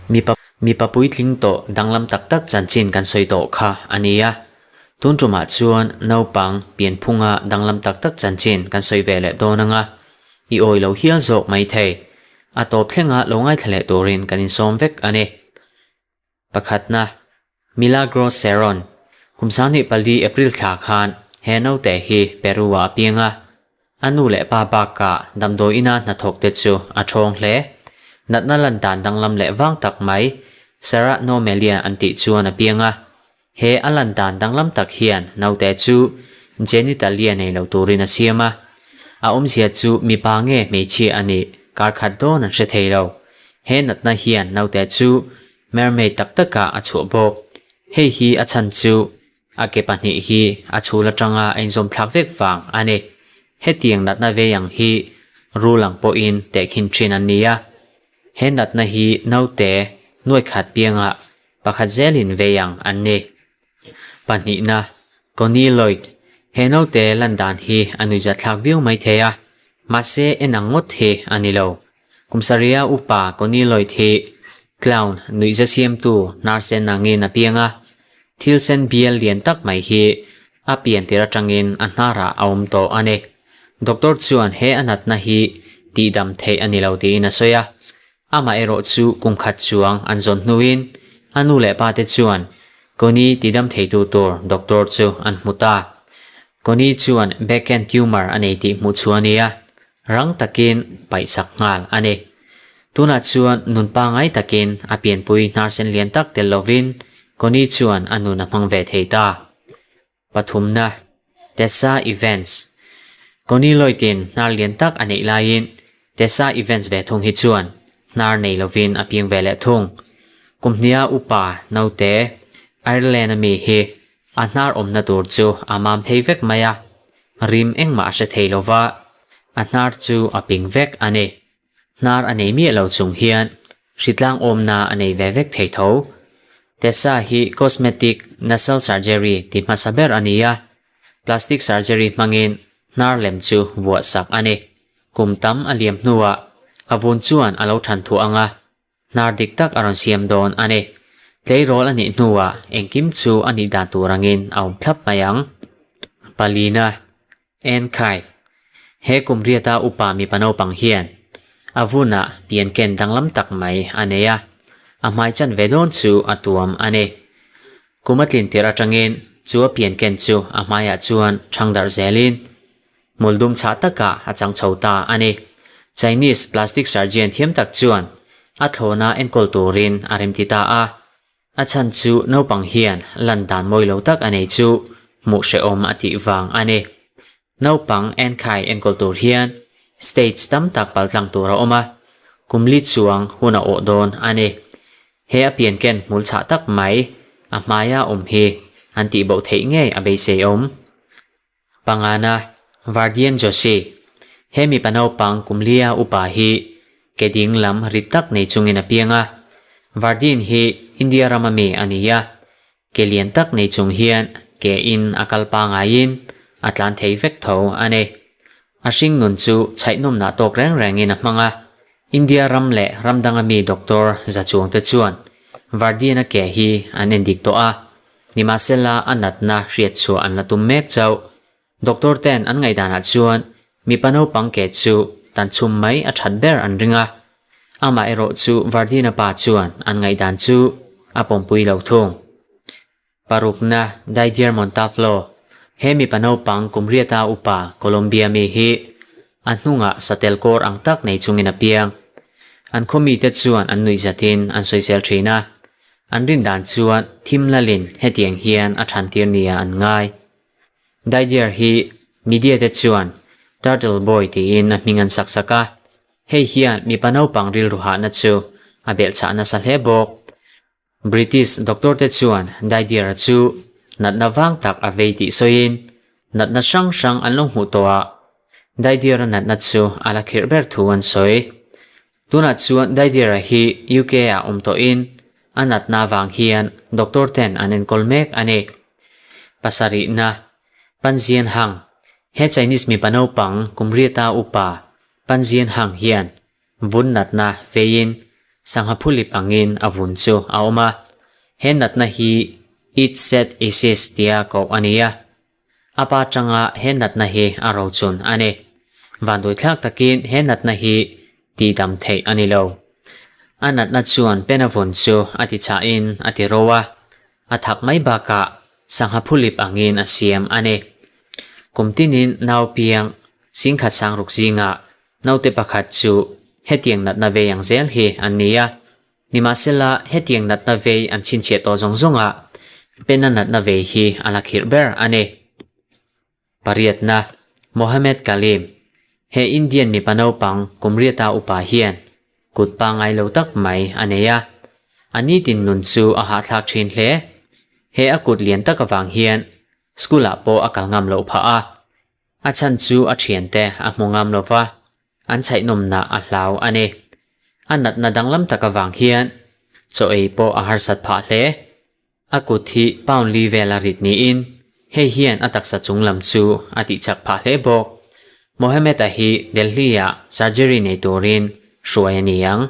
Mipa mipa puitling tawh danglam tak tak chanchin kan sawi tawh kha a ni a. Tun tumah chuan naupang pianphunga danglam tak tak chanchin kan sawi ve leh dawn anga i awi lo hial zawk mai thei. A tawp thlenga lo ngaithla leh turin kan insawm vek a ni. Pakhatna, Milagro Cerrón, kum 24 April thla khan he naute hi Peru-ah a piang a. A nu leh pa bakah damdawi ina hnathawk te chu a thawng hle. Natna lan dan danglam leh vang tak mai Serranomelia an tih chuan a piang a. He a lan dan danglam tak hian naute chu genitalia nei lo turin a siam a. A awmzia chu mipa nge hmeichhia a nih kar khat dawn an hre thei lo. He natna hian naute chu Mermaid tak takah a chhuah bawk. Hei hi a chhan chu a ke pahnih hi a chhul atanga a inzawm thlak vek vang a ni. Hetiang natna vei ang hi rul ang pawhin tehkhin thin an ni a. He natna hi naute nuai khat piangah pakhat zelin vei ang an ni. Pahnihna, Connie Lloyd, He naute lan dan hi a nuihzatthlak viau mai thei a, mahse en ang ngawt hi a ni lo. Kum sarih-a upa Connie Lloyd hi clown nuihza siamtu hnar sen angin a piang a, thil sen bial lian tak mai hi a pian tir atangin a hnarah a awm tawh a ni. Doctor chuan he a natna hi tihdam theih a ni lo tiin a sawi a, amah erawh chu kum khat chuang an zawn hnuin a nu leh pa te chuan Connie tidam theitu tur doctor chu an hmu ta. Connie chuan Becken tumor a nei tih hmuh chhuah a ni a, Rang takin paihsak nghal a ni. Tunah chuan nun pangngai takin a pianpui hnar sen lian tak tel lovin Connie chuan a nun a hmang ve thei ta. Pathumna, Tessa Evans. Connie Lloyd-in hnar lian tak a neih laiin Tessa Evans ve thung hi chuan hnar nei lovin a piang ve leh thung. Kum hnia upa naute Ireland-a mi hi a hnar awmna tur chu a mam thei vek mai a. Rim engmah a hre thei lo va, a hnar chu a ping vek a ni. Hnar a nei miah lo chung hian hritlang awmna a nei ve vek thei tho. Tessa hi cosmetic nasal surgery ti hmasa ber a ni a, plastic surgery hmangin hnar lem chu vuah sak a ni. Kum tam a liam hnuah a vun chuan a lo than thuah ang a, Hnar dik tak a rawn siam dawn a ni. Tleirawl a nih hnuah engkim chu a nih dan tur angin a awm thlap mai ang. Palina, Enkai, He kum riata upa mipa naupang hian a vunah pian ken danglam tak mai a nei a, a hmai chan ve dawn chu a tuam a ni. Kum a tlin tirh atangin chu a pian ken chu a hmaiah chuan thang darh zelin Hmul dum chhah takah a chang chho ta a ni. Chinese plastic surgeon thiam tak chuan a thlawna enkawl turin a remti ta a. A chhan chu naupang hian lan dan mawi lo tak a nei chu hmuh hrehawm a tih vang a ni. Naupang enkhai enkawl tur hian stage tam tak paltlang tur a awm a, kum li chuang hun a awh dawn a ni. He a pian ken hmul chhah tak mai a hmaia awm hi an tihboh theih ngei a beisei awm. Pangana, Vardian Joshi, He mipa naupang kum lia upa hi ke ding lam rit tak nei chungin a piang a. Vardian hi India rama mi a ni a, ke lian tak nei chung hian ke in a kal pangaiin a tlan thei vek tho a ni. A hring nun chu chhaihnawmnah tawk reng rengin a hmang a. India ram leh ram danga mi doctor za chuangte chuan Vardian-a ke hi an endik tawh a, Nimahsela a natna hriat chhuah an la tum mek chauh. Doctor ten an ngaihdanah chuan mipa naupang ke chu tan chhum mai a that ber an ring a. Amah erawh chu Vardina pa chuan an ngaihdan chu a pawmpui lo thung. Parukna Didier Montaflo, He mipa naupang kum riata upa Colombia mi hi a hnungah satel kawr ang tak nei chungin a piang. An khaw mite chuan an nuihzatin an sawisel thin a. An rin dan chuan thim lalin hetiang hian a thantir nia an ngai. Didier hi media te chuan Turtle Boy tiin a hming an sak sak a, hei hian mipa naupang rilru hahna chu a belhchhah nasa hle bawk. British doctor te chuan Didier-a chu natna vang tak a vei tih sawiin natna hrang hrang an lo hmuh tawh a, Didier-a natna chu a la khirh ber thu an sawi. Tunah chuan Didier-a hi UK-ah awm tawhin a natna avang hian doctor ten an enkawl mek a ni. Pasarihna, Panzian Hang, He Chinese mipa naupang kum riata upa Panzian Hang hian Vun natna veiin sangha phulip angin a vun chu a awm a. He natna hi Eat Set Isis tia koh a ni a. A pa tanga he natna hi a rochun a ni. Vanduaithlak takin he natna hi tihdam theih a ni lo. A natna chuan pen a vun chu a ti chhahin a ti ro a, a thak mai bakah sangha phulip angin a siam a ni. Kum tinin nau piang singkhat sangruk zingah naute pakhat chu hetiang natna vei ang zel hi an ni a. Nimahsela, hetiang natna vei an chhinchhiah tawh zawng zawngah Pena natna vei hi a la khirh ber a ni. Pariatna, Mohammed Kalim, He Indian mipa naupang kum riata upa hian kut pangngai lo tak mai a nei a. A nitin nun chu a hahthlak thin hle. He a kut lian tak avang hian school-ah pawh a kal ngam loh phah a. A chhan chu a thiante a hmu ngam lo va, an chhaihnawmna a hlau a ni. A natna danglam tak avang hian chaw ei pawh a harsat phah hle. A kut hi pound li vel a rit niin hei hian a taksa chung lam chu a tihchak phah hle bawk. Mohammed-a hi Delhi-ah surgery nei turin hruai a ni ang.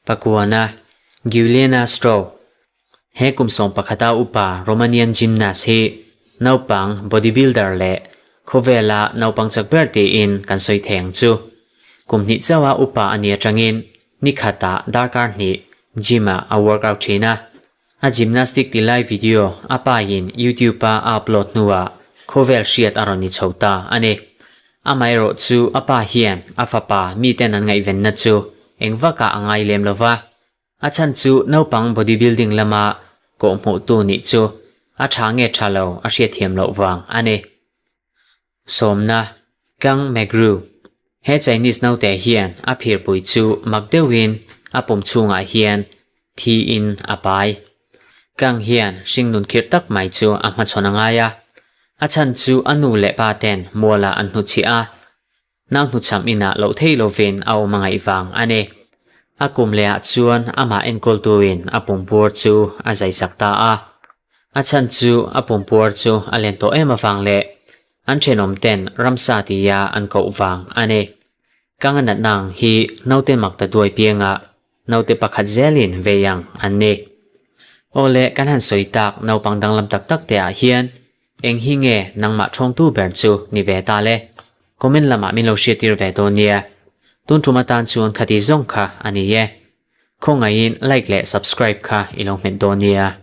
Pakuana, Giuliana Stroh, He kum 11-a upa Romanian gymnast hi naupang bodybuilder leh khawvela naupang chak ber tiin kan sawi thei ang chu. Kum hnih chauha upa a nih atangin ni khatah darkar hnih gym-ah a workout thin a. A gymnastic ti lai video a pain YouTube-a a upload hnuah khawvel hriat a rawn ni chho ta a ni. Amaherawh chu a pa hian a fapa miten an ngaihvenna chu engvakah a ngai lem lova. A chhan chu naupang bodybuilding lama kawhhmuhtu nih chu a tha nge tha lo a hriatthiam loh vang a ni. Sawmna, Kang McGrew, He Chinese naute hian a phirpui chu mak deuhin a pum chhungah hian thiin a pai. Kang hian hringnun khirh tak mai chu a hmachhawn a ngai a. A chhan chu a nu leh pa ten mualah an hnuchhiah a, Nau hnuchham inah loh thei lovin a awm a ngaih vang a ni. A kum lehah chuan amah enkawltuin a pumpuar chu a zaisak ta a. A chhan chu a pumpuar chu a len tawh em avang leh an thenawm ten ramsa tia an koh vang a ni. Kang a natna ang hi naute mak ta duai piangah naute pakhat zelin vei ang an ni. Aw le kan han sawi tak naupang danglam tak tak te ah hian Eng hi nge nangmah thawngtu ber chu ni ve ta le? Comment lamah min lo hriattir ve dawn nia. Tun tum atan chuan khati zawng kha a ni e. Khawngaihin like leh subscribe kha i lo hmet dawn nia.